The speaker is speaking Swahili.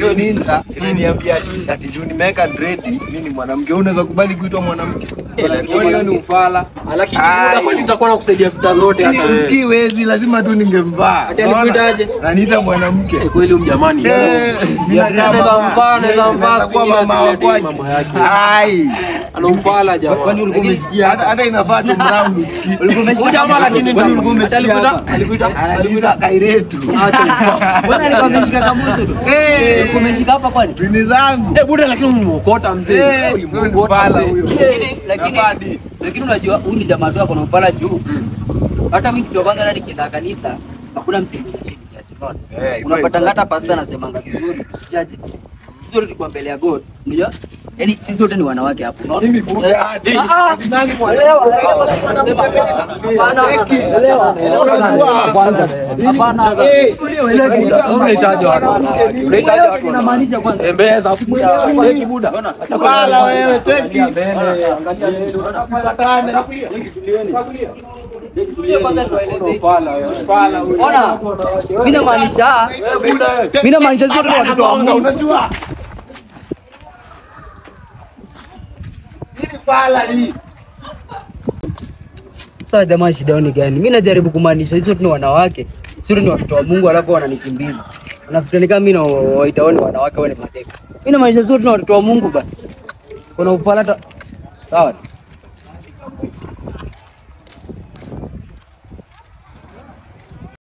Hiyo ninja inaniambia ati juu nimeweka dread mimi ni mwanamke. Wewe unaweza kubali kuitwa mwanamke? Lakini hiyo ni ufala. Lakini buda, kwani nitakuwa nakusaidia vita zote hata wewe? Usikii wezi, lazima tu ningemvaa. Ati alikuitaje? Ananiita mwanamke. Kweli huyu jamani. Naweza mvaa, naweza mvaa siku nyingine asiletee mambo yake. Ai. Ana ufala jamaa. Kwani ulikuwa umesikia hata inafaa tu brown usikii. Huyu jamaa lakini alikuita alikuita Kairetu. Acha ufala. Bwana alikuwa ameshika kabusu tu. Eh, Ulikuwa umeshika hapa kwani? Pini zangu. Eh, buda lakini ulimuokota mzee. Ulimuokota huyo. Lakini lakini unajua huyu ni jamaa tu akona ufala juu. Hata mimi kitu kwanza nikienda kanisa hakuna msemo chini cha unapata hata pastor anasemanga vizuri tusijaje. Vizuri tulikuwa mbele ya God. Unajua? Yaani sisi wote ni wanawake hapo. Unaona? Mimi buda hadi. Nani mwelewa? Hapana. Elewa. Hapana. Unahitaji watu. Unahitaji watu. Inamaanisha kwanza. Tembeza cheki buda. Wala wewe cheki. Angalia mbele. Patane. Ona. Mimi namaanisha. Mimi namaanisha sio tu watoto wa Mungu. Unajua? Hii pala hii. Sasa jamaa shida ni gani? Mimi najaribu kumaanisha hizo tu ni wanawake. Sio ni watoto wa Mungu alafu wananikimbiza. Wanafikiri kama mimi na waita wao ni wanawake wale mademu. Mimi namaanisha sio tu ni watoto wa Mungu basi. Kuna upala hata sawa.